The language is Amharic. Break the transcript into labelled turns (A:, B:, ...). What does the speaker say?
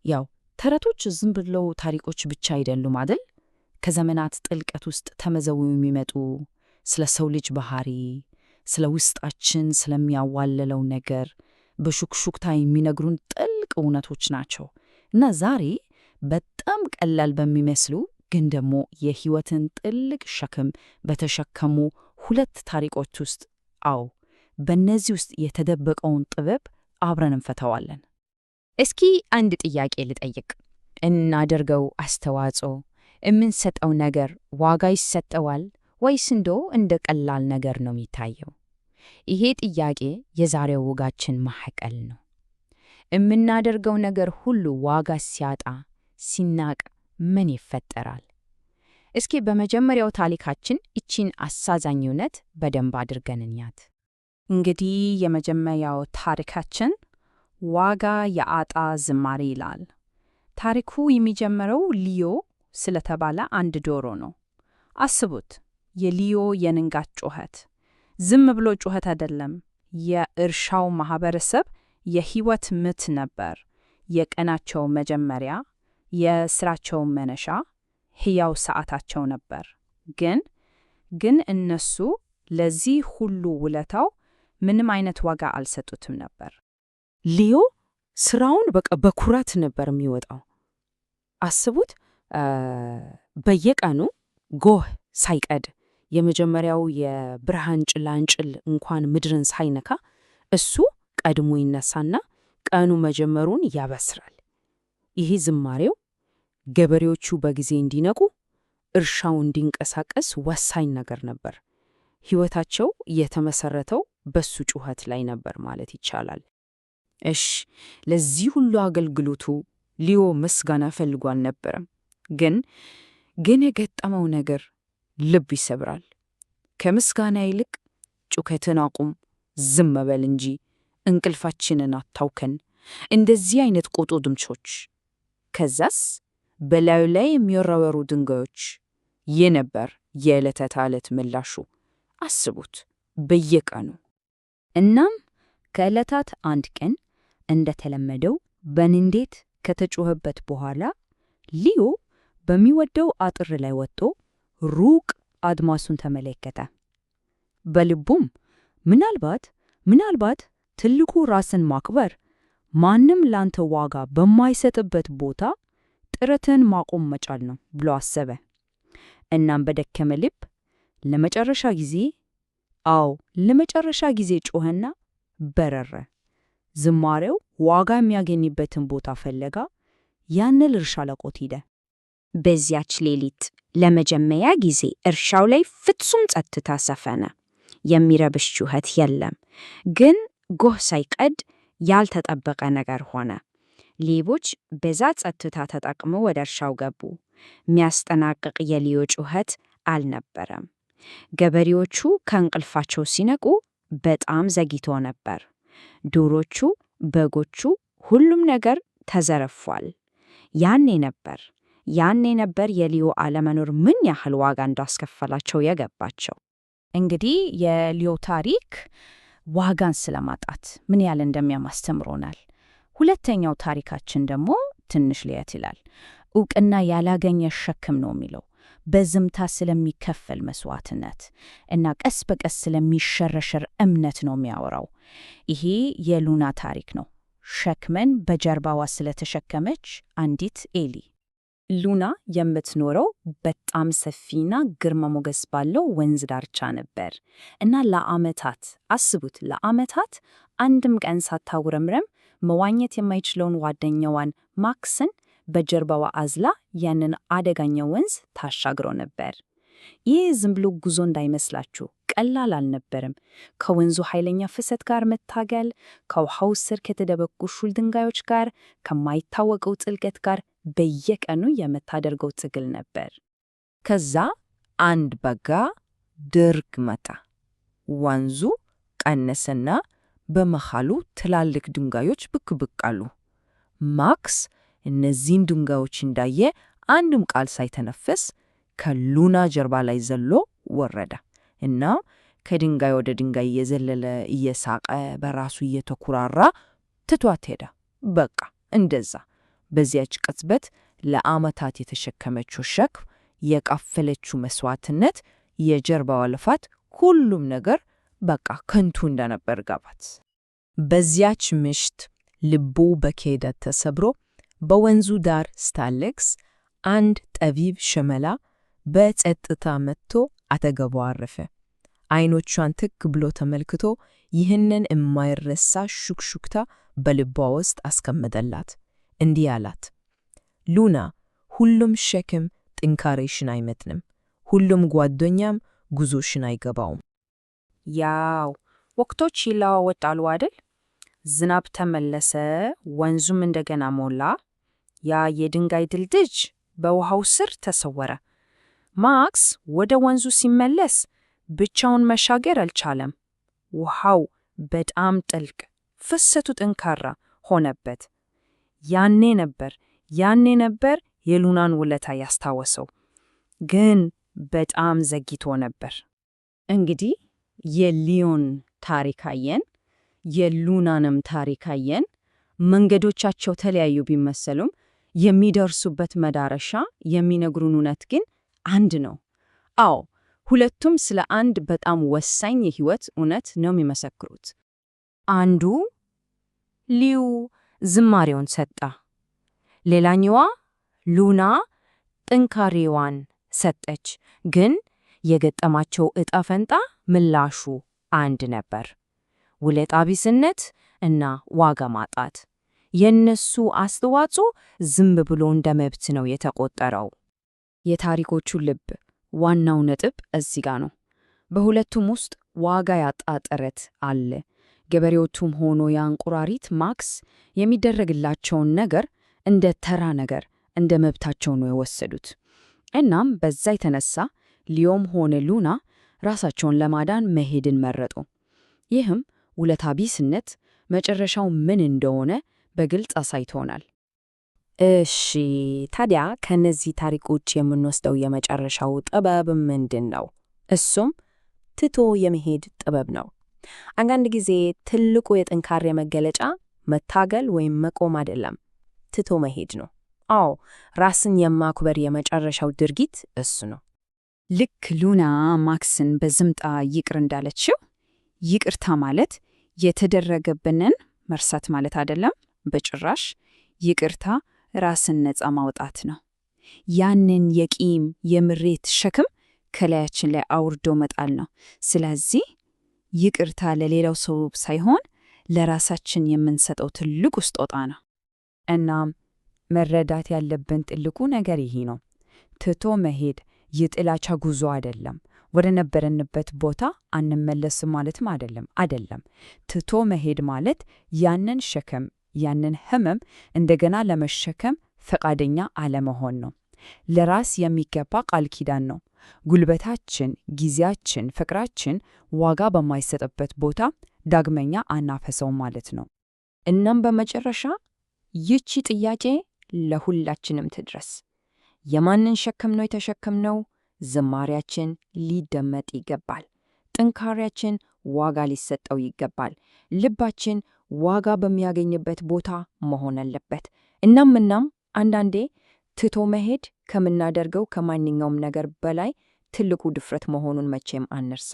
A: ያው ተረቶች ዝም ብለው ታሪኮች ብቻ አይደሉም አይደል? ከዘመናት ጥልቀት ውስጥ ተመዘው የሚመጡ ስለ ሰው ልጅ ባህሪ፣ ስለ ውስጣችን ስለሚያዋልለው ነገር በሹክሹክታ የሚነግሩን ጥልቅ እውነቶች ናቸው። እና ዛሬ በጣም ቀላል በሚመስሉ ግን ደግሞ የሕይወትን ጥልቅ ሸክም በተሸከሙ ሁለት ታሪኮች ውስጥ፣ አዎ፣ በእነዚህ ውስጥ የተደበቀውን ጥበብ አብረን እንፈተዋለን።
B: እስኪ አንድ ጥያቄ ልጠይቅ። እናደርገው አስተዋጽኦ፣ የምንሰጠው ነገር ዋጋ ይሰጠዋል ወይስ እንደ ቀላል ነገር ነው የሚታየው? ይሄ ጥያቄ የዛሬው ወጋችን ማዕከል ነው። የምናደርገው ነገር ሁሉ ዋጋ ሲያጣ፣ ሲናቅ ምን ይፈጠራል? እስኪ በመጀመሪያው ታሪካችን ይቺን አሳዛኝ እውነት በደንብ አድርገን እንያት።
C: እንግዲህ የመጀመሪያው ታሪካችን ዋጋ የአጣ ዝማሬ ይላል። ታሪኩ የሚጀምረው ሊዮ ስለተባለ አንድ ዶሮ ነው። አስቡት፣ የሊዮ የንጋት ጩኸት። ዝም ብሎ ጩኸት አይደለም፣ የእርሻው ማህበረሰብ የህይወት ምት ነበር። የቀናቸው መጀመሪያ፣ የስራቸው መነሻ፣ ሕያው ሰዓታቸው ነበር። ግን እነሱ ለዚህ ሁሉ ውለታው ምንም አይነት ዋጋ አልሰጡትም ነበር።
A: ሊዮ ስራውን በቃ በኩራት ነበር የሚወጣው። አስቡት፣ በየቀኑ ጎህ ሳይቀድ፣ የመጀመሪያው የብርሃን ጭላንጭል እንኳን ምድርን ሳይነካ እሱ ቀድሞ ይነሳና ቀኑ መጀመሩን ያበስራል። ይሄ ዝማሬው ገበሬዎቹ በጊዜ እንዲነቁ፣ እርሻው እንዲንቀሳቀስ ወሳኝ ነገር ነበር። ሕይወታቸው የተመሰረተው በሱ ጩኸት ላይ ነበር ማለት ይቻላል።
B: እሽ፣ ለዚህ ሁሉ አገልግሎቱ ሊዮ ምስጋና ፈልጎ አልነበረም። ግን የገጠመው ነገር ልብ ይሰብራል። ከምስጋና ይልቅ ጩኸትን አቁም፣ ዝም በል እንጂ፣ እንቅልፋችንን አታውከን፣ እንደዚህ አይነት ቁጡ ድምፆች። ከዛስ በላዩ ላይ የሚወረወሩ ድንጋዮች። ይህ ነበር የዕለት ተዕለት ምላሹ። አስቡት፣ በየቀኑ።
D: እናም ከዕለታት አንድ ቀን እንደተለመደው በንዴት ከተጮኸበት በኋላ ሊዮ በሚወደው አጥር ላይ ወጥቶ ሩቅ አድማሱን ተመለከተ። በልቡም ምናልባት ትልቁ ራስን ማክበር ማንም ላንተ ዋጋ በማይሰጥበት ቦታ ጥረትን ማቆም መቻል ነው ብሎ አሰበ። እናም በደከመ ልብ ለመጨረሻ ጊዜ፣ አዎ፣ ለመጨረሻ ጊዜ ጮኸና በረረ። ዝማሬው ዋጋ የሚያገኝበትን ቦታ ፈለጋ ያንን እርሻ ለቆት ሄደ።
E: በዚያች ሌሊት ለመጀመሪያ ጊዜ እርሻው ላይ ፍጹም ጸጥታ ሰፈነ። የሚረብሽ ጩኸት የለም። ግን ጎህ ሳይቀድ ያልተጠበቀ ነገር ሆነ። ሌቦች በዛ ጸጥታ ተጠቅመው ወደ እርሻው ገቡ። የሚያስጠናቅቅ የሊዮ ጩኸት አልነበረም። ገበሬዎቹ ከእንቅልፋቸው ሲነቁ በጣም ዘግይቶ ነበር። ዶሮቹ፣ በጎቹ፣ ሁሉም ነገር ተዘርፏል። ያኔ ነበር ያኔ ነበር የሊዮ አለመኖር ምን ያህል ዋጋ እንዳስከፈላቸው የገባቸው።
C: እንግዲህ የሊዮ ታሪክ ዋጋን ስለማጣት ምን ያህል እንደሚያም አስተምሮናል። ሁለተኛው ታሪካችን ደግሞ ትንሽ ለየት ይላል። እውቅና ያላገኘ ሸክም ነው የሚለው፣ በዝምታ ስለሚከፈል መስዋዕትነት እና ቀስ በቀስ ስለሚሸረሸር እምነት ነው የሚያወራው። ይሄ የሉና ታሪክ ነው። ሸክምን በጀርባዋ ስለተሸከመች አንዲት ኤሊ።
F: ሉና የምትኖረው በጣም ሰፊና ግርማ ሞገስ ባለው ወንዝ ዳርቻ ነበር እና ለዓመታት፣ አስቡት፣ ለዓመታት አንድም ቀን ሳታጉረምረም መዋኘት የማይችለውን ጓደኛዋን ማክስን በጀርባዋ አዝላ ያንን አደገኛ ወንዝ ታሻግረው ነበር። ይህ ዝም ብሎ ጉዞ እንዳይመስላችሁ ቀላል አልነበረም። ከወንዙ ኃይለኛ ፍሰት ጋር መታገል፣ ከውሃው ስር ከተደበቁ ሹል ድንጋዮች ጋር፣ ከማይታወቀው ጥልቀት ጋር በየቀኑ የምታደርገው ትግል ነበር።
B: ከዛ አንድ በጋ ድርቅ መጣ። ወንዙ ቀነሰና በመሃሉ ትላልቅ ድንጋዮች ብቅ ብቅ አሉ። ማክስ እነዚህን ድንጋዮች እንዳየ አንድም ቃል ሳይተነፍስ ከሉና ጀርባ ላይ ዘሎ ወረደ እና ከድንጋይ ወደ ድንጋይ እየዘለለ፣ እየሳቀ፣ በራሱ እየተኩራራ ትቷት ሄደ። በቃ እንደዛ።
A: በዚያች ቅጽበት ለዓመታት የተሸከመችው ሸክም፣ የከፈለችው መስዋዕትነት፣ የጀርባዋ ልፋት፣ ሁሉም ነገር በቃ ከንቱ እንደነበር ገባት። በዚያች ምሽት ልቡ በክህደት ተሰብሮ በወንዙ ዳር ስታለቅስ አንድ ጠቢብ ሽመላ በጸጥታ መጥቶ አጠገቧ አረፈ። አይኖቿን ትክ ብሎ ተመልክቶ ይህንን የማይረሳ ሹክሹክታ በልቧ ውስጥ አስቀመጠላት። እንዲህ አላት፦ ሉና፣ ሁሉም ሸክም ጥንካሬሽን አይመጥንም። ሁሉም ጓደኛም ጉዞሽን አይገባውም።
F: ያው ወቅቶች ይለዋወጣሉ አይደል? ዝናብ ተመለሰ፣ ወንዙም እንደገና ሞላ። ያ የድንጋይ ድልድይ በውሃው ስር ተሰወረ። ማክስ ወደ ወንዙ ሲመለስ ብቻውን መሻገር አልቻለም። ውሃው በጣም ጥልቅ፣ ፍሰቱ ጠንካራ ሆነበት። ያኔ ነበር ያኔ ነበር የሉናን ውለታ ያስታወሰው። ግን በጣም ዘግይቶ ነበር።
C: እንግዲህ የሊዮን ታሪክ አየን፣ የሉናንም ታሪክ አየን። መንገዶቻቸው ተለያዩ ቢመሰሉም የሚደርሱበት መዳረሻ የሚነግሩን እውነት ግን አንድ ነው። አዎ፣ ሁለቱም ስለ አንድ በጣም ወሳኝ የህይወት እውነት ነው የሚመሰክሩት።
B: አንዱ ሊዩ ዝማሬውን ሰጠ፣ ሌላኛዋ ሉና ጥንካሬዋን ሰጠች። ግን የገጠማቸው ዕጣ ፈንታ ምላሹ አንድ ነበር፦ ውለታ ቢስነት እና ዋጋ ማጣት። የእነሱ አስተዋጽኦ ዝም ብሎ እንደ መብት ነው የተቆጠረው።
A: የታሪኮቹ ልብ ዋናው ነጥብ እዚህ ጋ ነው። በሁለቱም ውስጥ ዋጋ ያጣ ጥረት አለ። ገበሬዎቹም ሆኖ የእንቁራሪት ማክስ የሚደረግላቸውን ነገር እንደ ተራ ነገር፣ እንደ መብታቸው ነው የወሰዱት። እናም በዛ የተነሳ ሊዮም ሆነ ሉና ራሳቸውን ለማዳን መሄድን መረጡ። ይህም ውለታ ቢስነት መጨረሻው ምን እንደሆነ በግልጽ አሳይቶናል።
F: እሺ፣ ታዲያ ከነዚህ ታሪኮች የምንወስደው የመጨረሻው ጥበብ ምንድን ነው? እሱም ትቶ የመሄድ ጥበብ ነው። አንዳንድ ጊዜ ትልቁ የጥንካሬ መገለጫ መታገል ወይም መቆም አይደለም፣ ትቶ መሄድ ነው። አዎ፣ ራስን የማክበር የመጨረሻው ድርጊት እሱ ነው።
C: ልክ ሉና ማክስን በዝምታ ይቅር እንዳለችው፣ ይቅርታ ማለት የተደረገብንን መርሳት ማለት አይደለም፣ በጭራሽ። ይቅርታ ራስን ነፃ ማውጣት ነው። ያንን የቂም የምሬት ሸክም ከላያችን ላይ አውርዶ መጣል ነው። ስለዚህ ይቅርታ ለሌላው ሰው ሳይሆን ለራሳችን የምንሰጠው ትልቁ ስጦታ ነው።
D: እናም መረዳት ያለብን ትልቁ ነገር ይሄ ነው። ትቶ መሄድ የጥላቻ ጉዞ አይደለም። ወደ ነበረንበት ቦታ አንመለስም ማለትም አይደለም። ትቶ መሄድ ማለት ያንን ሸክም፣ ያንን ህመም እንደገና ለመሸከም ፈቃደኛ አለመሆን ነው። ለራስ የሚገባ ቃል ኪዳን ነው። ጉልበታችን፣ ጊዜያችን፣ ፍቅራችን ዋጋ በማይሰጥበት ቦታ ዳግመኛ አናፈሰውም ማለት ነው።
B: እናም በመጨረሻ ይቺ ጥያቄ ለሁላችንም ትድረስ። የማንን ሸክም ነው የተሸከምነው? ዝማሪያችን ሊደመጥ ይገባል። ጥንካሬያችን ዋጋ ሊሰጠው ይገባል። ልባችን ዋጋ በሚያገኝበት ቦታ መሆን አለበት። እናም አንዳንዴ ትቶ መሄድ ከምናደርገው ከማንኛውም ነገር በላይ ትልቁ ድፍረት መሆኑን መቼም አንርሳ።